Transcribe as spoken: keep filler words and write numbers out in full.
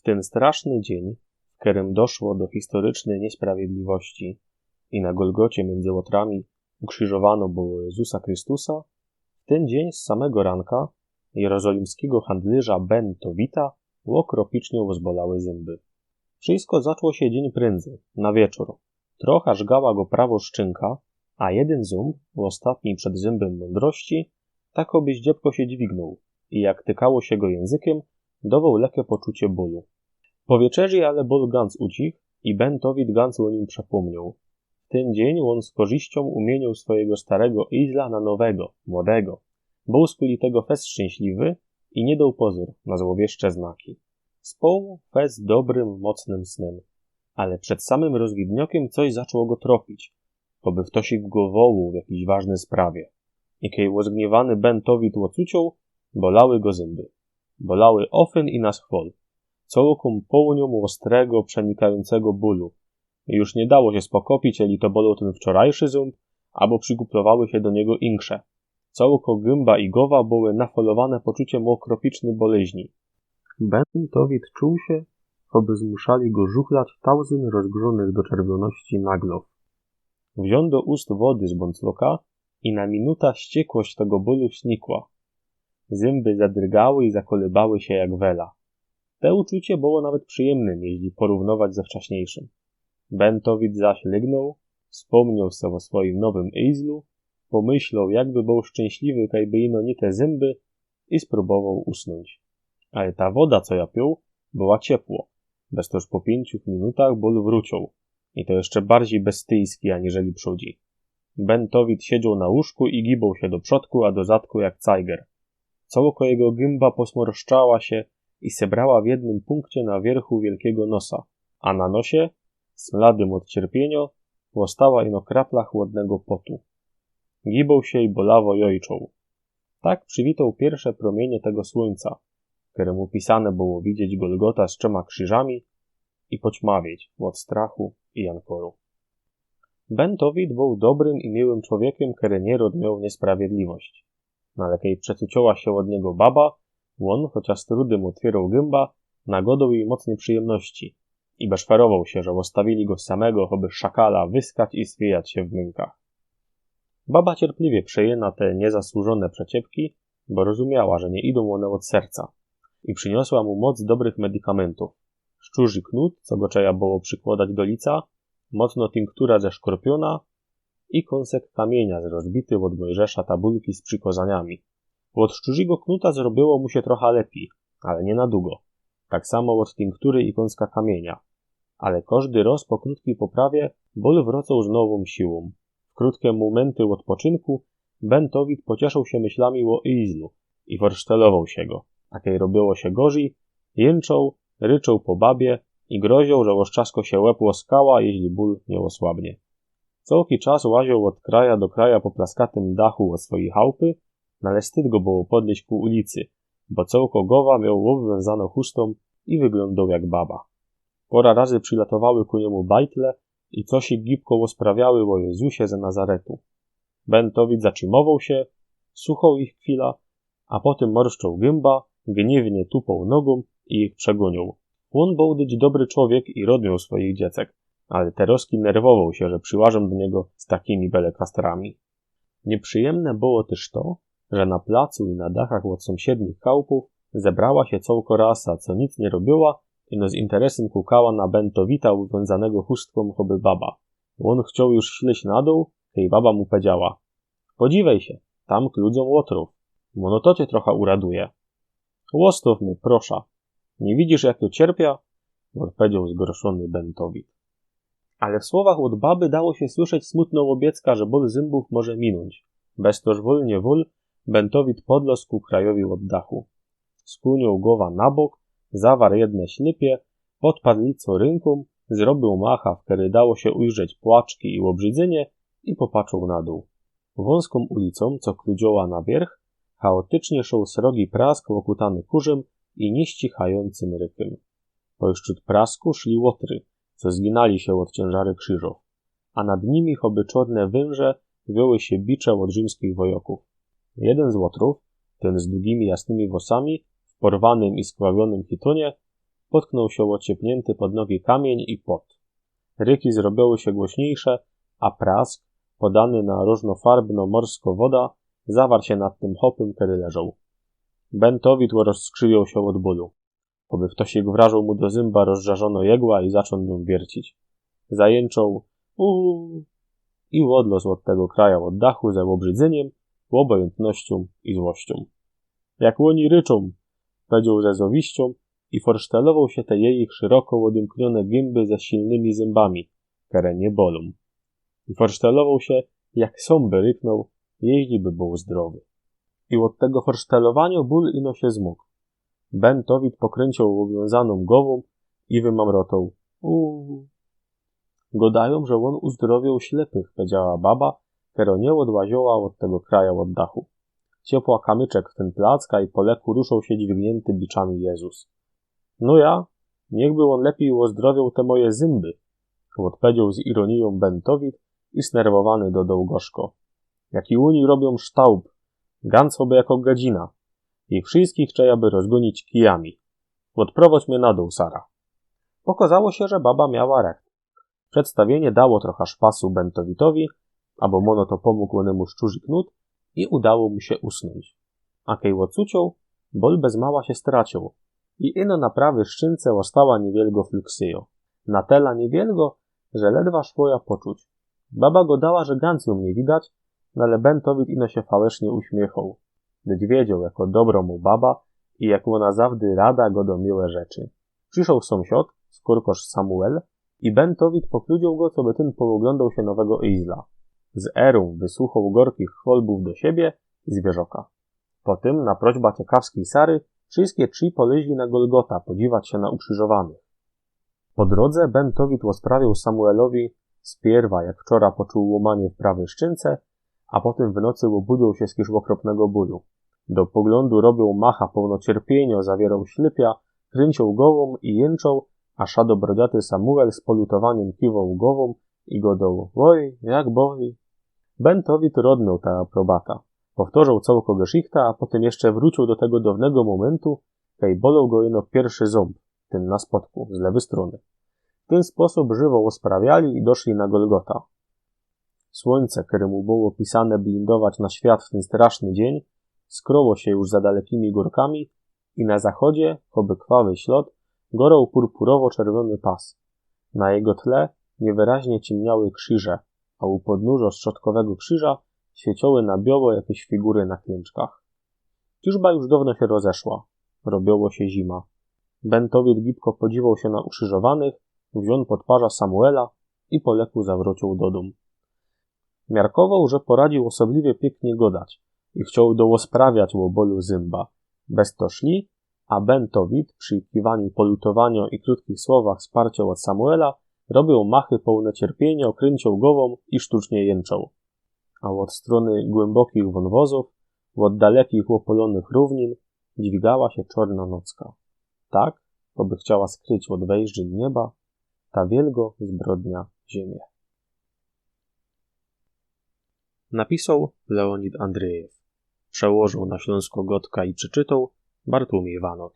Tyn straszny dziyń, w kerym doszło do historycznyj niysprawiyedliwości i na Golgocie miyndzy łotrami ukrziżowano było Jezusa Chrystusa, w tyn dziyń z samego ranka jerozolimskigo handlyrza Ben Towita ôkropicznie ôzbolały zymby. Wszysko zaczło sie dziyń pryndzy, na wieczōr. Trocha żgała go prawo szczynka, a jedyn zymb, ôstatni przed zymbym mōndrości, tak ôby ździebko sie dźwignōł i jak tykało sie go jynzykym, dowoł lekke poczucie bōlu. Po wieczerzy ale bōl ganc ucich i Ben Towit ganc ô nim przepōmnioł. W tyn dziyń ôn z korzyściōm umiyniōł swojigo starego izla na nowego, młodego. Bōł skuli tego fest szczynśliwy i niy doł pozōr na złowieszcze znaki. Społ fest dobrym, mocnym snym, ale przed samym rozwidniokym coś zaczło go tropić, choby ftoś go wołoł w jakiś ważny sprawie. I kej ôzgniywany Ben Towit ôcucioł, bolały go zymby. Bolały ofyn i na schwol. Cołkōm połniōm ôstrego, przenikajōncego bōlu. I już niy dało sie spokopić, eli to boloł tyn wczorajszy zymb, abo przikuplowały sie do niego inksze. Cołko gymba i gowa były nafolowane poczuciym ôkropicznyj bolyźni. Ben Towit czuł sie, choby zmuszali go żuchlać tauzynd rozgrzōnych do czerwioności naglow. Wziōn do ust wody z bōncloka i na minuta ściekłość tego bōlu znikła. Zymby zadrgały i zakolybały sie jak wela. Te uczucie było nawet przijymnym, jeźli porōwnywać ze wczaśniyszym. Ben Towit zaś lygnōł, spōmnioł se ô swojim nowym izlu, pōmyśloł, jakby bōł szczynśliwy, kajby ino niy te zymby, i sprōbowoł usnōńć. Ale ta woda, co ja piōł, była ciepło. Bez to już po piyńciu minutach bōl wrōcioł. I to jeszcze bardzij bestyjski, aniżeli przōdzi. Ben Towit siedzioł na łóżku i giboł sie do przodku, a do zadku jak cajger. Cołko jego gymba posmorszczała sie i sebrała w jednym punkcie na wiyrchu wielkigo nosa, a na nosie, smladym ôd cierpiynio, ôstała ino krapla chłodnego potu. Giboł sie i bolawo jojczoł. Tak przywitoł piyrsze prōmiynie tego słōńca, kerymu pisane było widzieć Golgota z trzyma krziżami i poćmawieć ôd strachu i jankoru. Ben Towit bōł dobrym i miłym człowiekym, kery niyrodzmioł niysprawiyedliwość. No ale kej przecucioła sie ôd niego baba, ôn, chociaż z trudym ôtwiyroł gymba, nagodoł jij moc niyprzyjymności i beczwerowoł sie, że ôstawili go samego, choby szakala wyskać i swijać sie w mynkach. Baba cierpliwie przejyna te niyzasłużōne przeciepki, bo rozumiała, że niy idōm ône ôd serca, i prziniosła mu moc dobrych medykamentōw. Szczurzi knut, co go trzeja było przikłodać do lica, mocno tinktura ze szkorpiōna i kōnsek kamiynia z rozbity ôd Mojżesza tabulki z przikŏzaniami. Ôd szczurzigo knuta zrobiło mu sie trocha lepij, ale niy na dugo. Tak samo ôd tinktury i kōnska kamiynia. Ale kożdy roz po krōtkij poprawie bōl wrŏcoł z nowōm siłōm. W krōtke mōmynty ôdpoczynku Ben Towit pocieszoł sie myślami ô Izlu i forsztelowoł sie go. A kej robiło sie gorzij, jynczoł, ryczoł po babie i grozioł, że ôszczasko sie łeb ô skała, jeźli bōl niy ôsłabnie. Cołki czas łazioł ôd kraja do kraja po plaskatym dachu ôd swojij chałpy, no ale wstyd go było podlyźć ku ulicy, bo cołko gowa mioł ôbwiōnzano chustōm i wyglōndoł jak baba. Pora razy przilatowały ku niymu bajtle i coś gibko ôsprawiały ô Jezusie ze Nazaretu. Ben Towit zatrzimowoł sie, suchoł ich chwila, a potym morszczoł gymba, gniywnie tupoł nogōm i ich przegōnioł. Ôn bōł dyć dobry człowiek i rodnioł swojich dziecek, ale terŏzki nerwowoł sie, że przyłażōm do niego z takimi belekastrami. Niyprzyjymne było tyż to, że na placu i na dachach ôd sōmsiednich chałpōw zebrała sie cołko rasa, co nic niy robiła, ino z interesym kukała na Ben Towita ôbwiōnzanego chustkōm choby baba. Ôn chcioł już ślyź na dōł, kej baba mu pedziała: „Podziwej sie, tam kludzōm łotrōw. Ôno to cie trocha uraduje”. „Ôstŏw mie, prosza. Niy widzisz, jak jŏ cierpiã?” ôdpedzioł zgorszōny Ben Towit. Ale w słowach ôd baby dało sie słyszeć smutnõ ôbiecka, że bōl zymbōw może minōńć. Bez to wōl niy wōl Ben Towit podlŏz ku krajowi ôd dachu. Skłōnioł gowa na bok, zawarł jedne ślypie, podparł licō rynkōm, zrobiōł macha, w kerej dało sie ujrzeć płaczki i ôbrzidzynie, i popaczoł na dōł. Wōnskōm ulicōm, co kludzioła na wiyrch, chaotycznie szoł srogi prask ôkutany kurzym i niyścichajōncym rykym. Pośród prasku szli łotry, co zginali sie ôd ciynżary krziżōw, a nad nimi choby czŏrne wynże wiyły sie bicze ôd rzimskich wojŏkōw. Jedyn z łotrōw, tyn z dugimi jasnymi włosami, w porwanym i skrwawiōnym chitōnie, potknōł sie ô ciepniynty pod nogi kamiyń i pŏd. Ryki zrobiōły sie głośniyjsze, a prask, podany na rōżnofarbnŏ morskŏ woda, zawarł sie nad tym chopym, kery leżoł. Bentowit rozkrziwioł sie ôd bōlu. Choby ftoś wrażoł mu do zymba rozżarzōnõ jegła i zaczōn niōm wiercić. Zajynczōł: „Uuu”. I ôdlŏzł ôd tego kraja ôddachu ze ôbrzydzyniym, ôbojyntnościōm i złościōm. „Jak łōni ryczōm”, pedzioł ze zowiściōm i forsztelowoł sie te jejich szyroko ôdymkniōne gymby ze silnymi zymbami, kere niy bolōm. I forsztelowoł sie, jak sōm by ryknōł, jeźli by bōł zdrowy. I ôd tego forsztelowaniŏ bōl ino sie zmōk. Bentowit pokryncioł ôbwiōnzanōm gowōm i wymamrotoł: „Uuu”. Godajōm, że ôn uzdrowioł ślepych, pedziała baba, kerŏ niy ôdłaziyła ôd tego kraja ôddachu. Ciepła kamyczek w tyn plack, a i po leku ruszoł sie dźwigniynty biczami Jezus. „No ja, niych by ôn lepij ôzdrowioł te moje zymby”, ôdpedzioł z ironijōm Bentowit i snerwowany dodoł gorzko: „Jaki ôni robiōm ształp, gynco by jako gadzina. Ich wszyskich trzeba by rozgōnić kijami. Ôdprowŏdź mie na dōł, Sara”. Pokŏzało sie, że baba miała recht. Przedstawiynie dało trocha szpasu Bentowitowi, abo mōno to pōmōg ônymu szczurzi knut i udało mu sie usnōńć. A kej ôcuciōł, bōl bez mała sie stracioł i ino na prawyj szczynce ôstała niywielgŏ fluksyjŏ. Na tela niywielgŏ, że ledwa szło jã poczuć. Baba godała, że gynco jōm niy widać, no ale Bentowit ino sie fałesznie uśmiychoł. Dyć wiedzioł, jako dobrŏ mu baba i jak ôna zawdy rada godŏ miłe rzeczy. Prziszoł sōmsiŏd, skōrkŏrz Samuel, i Bentowit pokludzioł go, coby tyn pooglōndoł sie nowego izla. Z erōm wysłuchoł gorkich chwolbōw do siebie i zwierzoka. Po tym, na prośba ciekawskij Sary, wszyjske trzi polyźli na Golgota podziwać sie na ukrzyżowanych. Po drodze Bentowit ôsprawioł Samuelowi, spiyrowa jak wczora poczuł łōmanie w prawyj szczynce, a potym w nocy ôbudziył sie z jakigoś ôkropnego bōlu. Do poglōndu robioł macha połno cierpiyniŏ, zawiyrŏł ślypia, kryncioł gowōm i jynczōł, a szadobrodziaty Samuel z polutowaniym kiwoł gowōm i godoł: „Oj, jak boli”. Bentowit rodmioł ta aprobata. Powtŏrzoł cołko geszichta, a potym jeszcze wrōciył do tego downego mōmyntu, kej boloł go ino piyrszy zōmb, tyn na spodku, z lewyj strōny. W tyn sposob żywo ôsprawiali i doszli na Golgota. Słōńce, kerymu było pisane blindować na świat w tyn straszny dziyń, skroło sie już za dalekimi gōrkami i na zachodzie, choby krwawy ślŏd, goroł purpurowo-czerwiōny pas. Na jego tle niywyraźnie ciymniały krziże, a u podnōżŏ strzodkowego krziża świycioły na bioło jakeś figury na klynczkach. Ciżba już downo sie rozeszła. Robioło sie zima. Bentowit gibko podziwoł sie na ukrzyżowanych, wziōn pod parza Samuela i po leku zawrōciył do dōm. Miarkowoł, że poradzi ôsobliwie piyknie godać i chcioł do ôsprawiać ô bolu zymba. Bez to szli, a Bentowit, przi kiwaniu, polutowaniu i krōtkich słowach sparciŏ ôd Samuela, robioł machy połne cierpiyniŏ, kryncioł gowōm i sztucznie jynczŏł. A ôd strōny głymboczych wōnwozōw, ôd dalekich ôpolōnych rōwnin dźwigała sie czŏrnŏ nocka. Tak, choby chciała skryć ôd wejrzyn nieba ta wielgo zbrodnia ziymie. Napisoł Leonid Andriejew. Przełożył na ślōnskõ godkã i przeczytoł Bartłomiej Wanot.